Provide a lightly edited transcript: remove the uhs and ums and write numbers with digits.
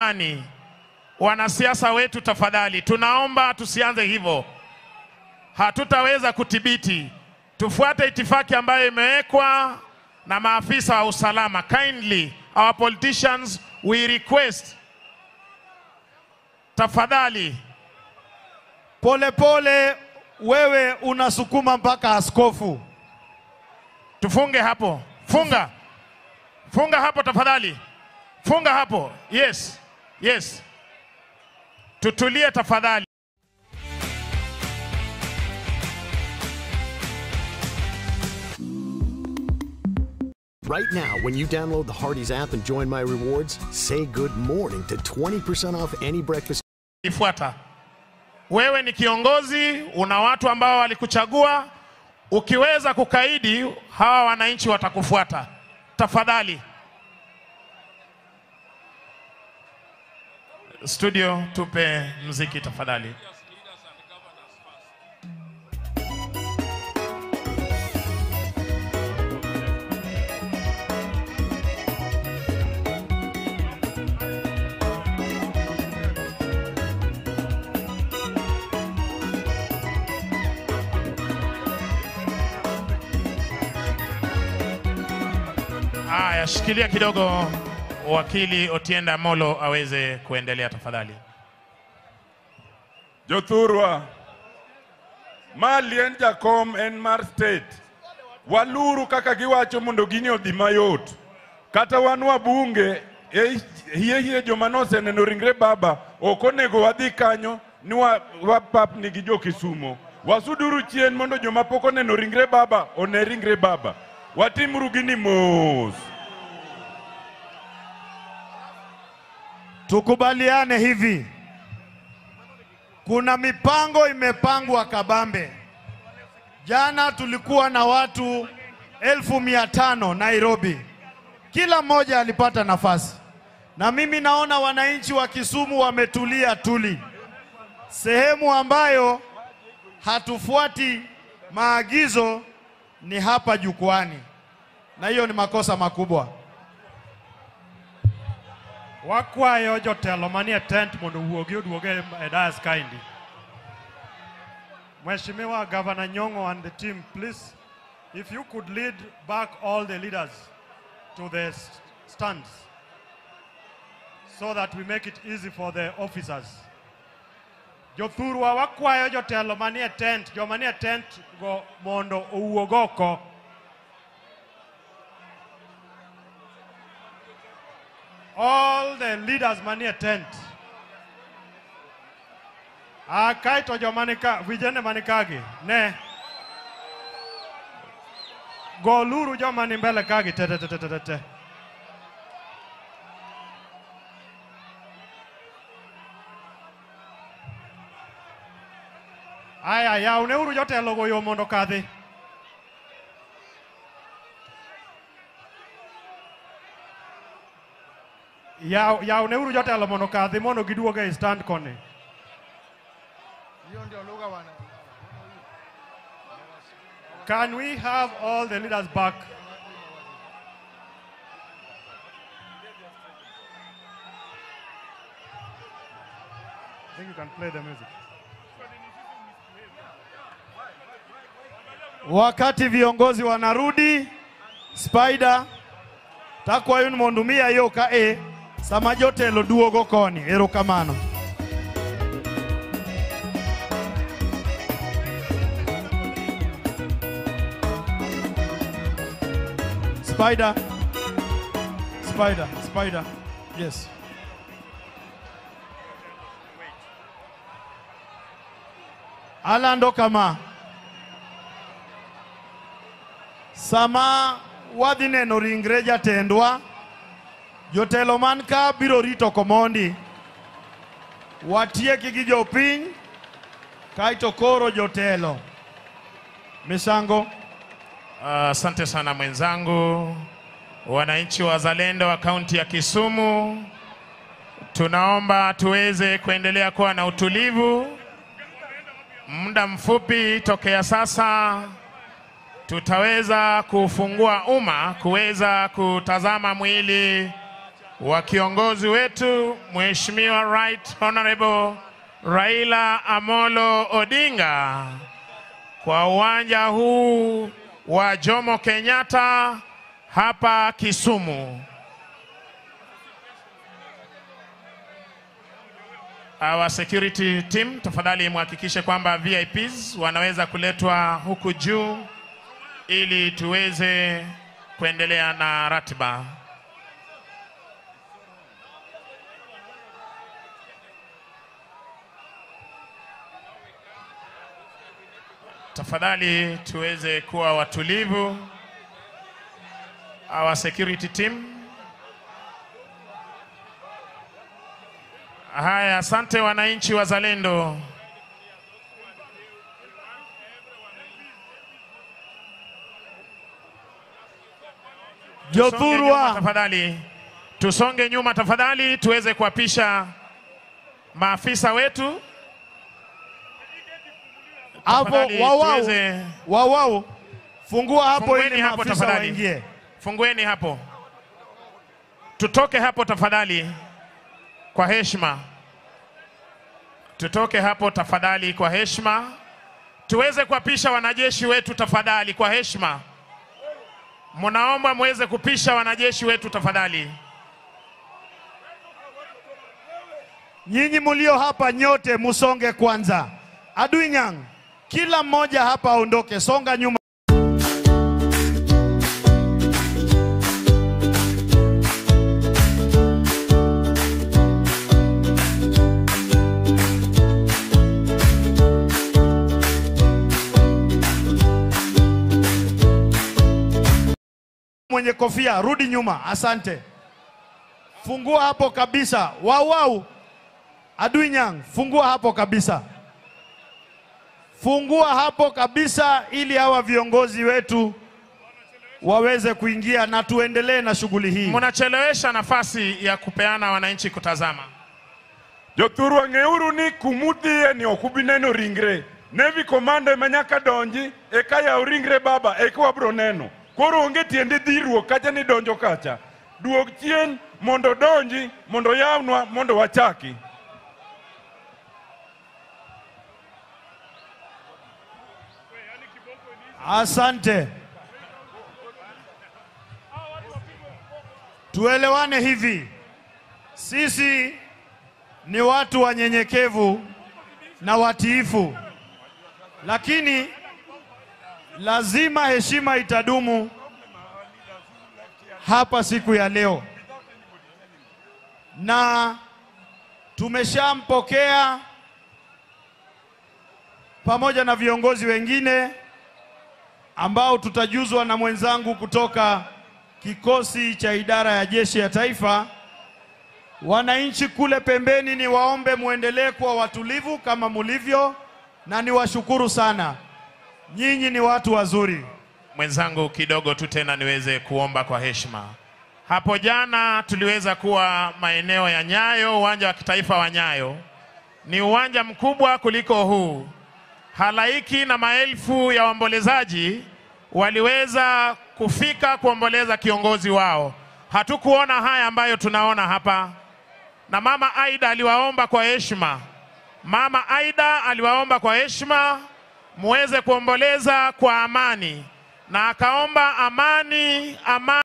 Ani, wanasiasa wetu tafadhali, tunaomba tusianze hivyo. Hatutaweza kudhibiti. Tufuate itifaki ambayo imewekwa na maafisa wa usalama. Kindly, our politicians, we request, tafadhali. Pole pole, wewe unasukuma mpaka askofu. Tufunge hapo. Funga. Funga hapo tafadhali. Funga hapo. Yes. Yes. Tutulie tafadhali. Right now, when you download the Hardee's app and join my rewards, say good morning to 20% off any breakfast. Ifuata. Wewe ni kiongozi, una watu ambao walikuchagua. Ukiweza kukaidi, hawa wananchi watakufuata. Tafadhali. Studio, tupe mziki tafadhali. Haya, shikilia kidogo wakili Otiende Amollo aweze kuendelea tafadhali. Jothurwa, ma lien jakom en mar state. Waluru kaka giwacho mondo gini odhi mayot. Kata wan wabunge, hie hie joma noseneno ringre baba, ok onego wadhi kanyo ni wapapni gi jo Kisumo. Wasuduru chien mondo joma pok oneno ringre baba one ringre baba. Watimuru gini mos. Tukubaliane hivi. Kuna mipango imepangwa kabambe. Jana tulikuwa na watu 500,000 Nairobi. Kila mmoja alipata nafasi. Na mimi naona wananchi wa Kisumu wametulia tuli. Sehemu ambayo hatufuati maagizo ni hapa jukwani. Na hiyo ni makosa makubwa. Wakwayo jotelo manie tent mondo owuogi oduoge e dais kaendi. Mheshimiwa Governor Nyong'o and the team, please, if you could lead back all the leaders to the stands so that we make it easy for the officers. Jothurwa wakwayo jotelo manie tent, joma nie tent go mondo owuog oko. All the leaders manie tent. Kaito joma nika, vijende manikagi, ne. Goluru joma ni mbele kagi, te te te te te te. Aya, yawneuru jotelo go yo mondo kadhi. Yawneuru jotelo mondo kadhi mondo giduoge e stand koni. Can we have all the leaders back? I think you can play the music. Wakati viongozi wanarudi, Spider takwayun mondo miya yo ka e sama jotelo duogo koni. Erokamano. Spider, Spider, Spider, yes. Alando kama sama wadhi neno ringre jatendwa, jotelo man ka biro rito komondi. Watieki gi jopiny, kaito koro jotelo. Misango. Asante sana mwenzangu. Wananchi wazalendo wa kaunti ya Kisumu, tunaomba tuweze kuendelea kuwa na utulivu. Muda mfupi tokea sasa tutaweza kufungua umma kuweza kutazama mwili wa kiongozi wetu Mheshimiwa Right Honorable Raila Amolo Odinga kwa uwanja huu wa Jomo Kenyatta hapa Kisumu. Our security team, tafadhali muhakikishe kwamba VIPs wanaweza kuletwa huku juu ili tuweze kuendelea na ratiba. Tafadhali tuweze kuwa watulivu. Our security team. Haya, asante wananchi wazalendo. Jothurwa, tafadhali tusonge nyuma tafadhali, tuweze kuapisha maafisa wetu. Hapo wao fungua hapo ili maafisa waingie. Fungueni hapo. Tutoke hapo tafadhali kwa heshima. Tutoke hapo tafadhali kwa heshima. Tuweze kuapisha wanajeshi wetu tafadhali kwa heshima. Mnaomba muweze kupisha wanajeshi wetu tafadhali. Nyinyi mulio hapa nyote musonge kwanza. Adui Nyang, kila mmoja hapa aondoke, songa nyuma. Mwenye kofia, rudi nyuma, asante. Fungua hapo kabisa. Wau. Adui Nyang, fungua hapo kabisa. Fungua hapo kabisa ili hawa viongozi wetu waweze kuingia na tuendelee na shughuli hii. Mnachelewesha nafasi ya kupeana wananchi kutazama. Jothurwa ng'euru ni kumudhie ni okubineno ringre. Navy commander manyaka donji eka yaw ringre baba eka wabro neno. Koro onge tiende dhiruok kacha ni donjo kacha. Duog chien mondo donji, mondo yawnwa, mondo wachaki. Asante. Tuelewane hivi. Sisi ni watu wanyenyekevu na watiifu. Lakini lazima heshima itadumu hapa siku ya leo. Na tumeshampokea pamoja na viongozi wengine ambao tutajuzwa na mwenzangu kutoka kikosi cha idara ya jeshi ya taifa. Wananchi kule pembeni ni waombe muendelee kuwa watulivu kama mulivyo, na niwashukuru sana. Nyinyi ni watu wazuri. Mwenzangu kidogo tu tena niweze kuomba kwa heshima. Hapo jana tuliweza kuwa maeneo ya Nyayo, uwanja wa kitaifa wa Nyayo. Ni uwanja mkubwa kuliko huu. Halaiki na maelfu ya waombolezaji waliweza kufika kuomboleza kiongozi wao. Hatukuona haya ambayo tunaona hapa. Na Mama Aida aliwaomba kwa heshima. Mama Aida aliwaomba kwa heshima muweze kuomboleza kwa amani. Na akaomba amani, amani.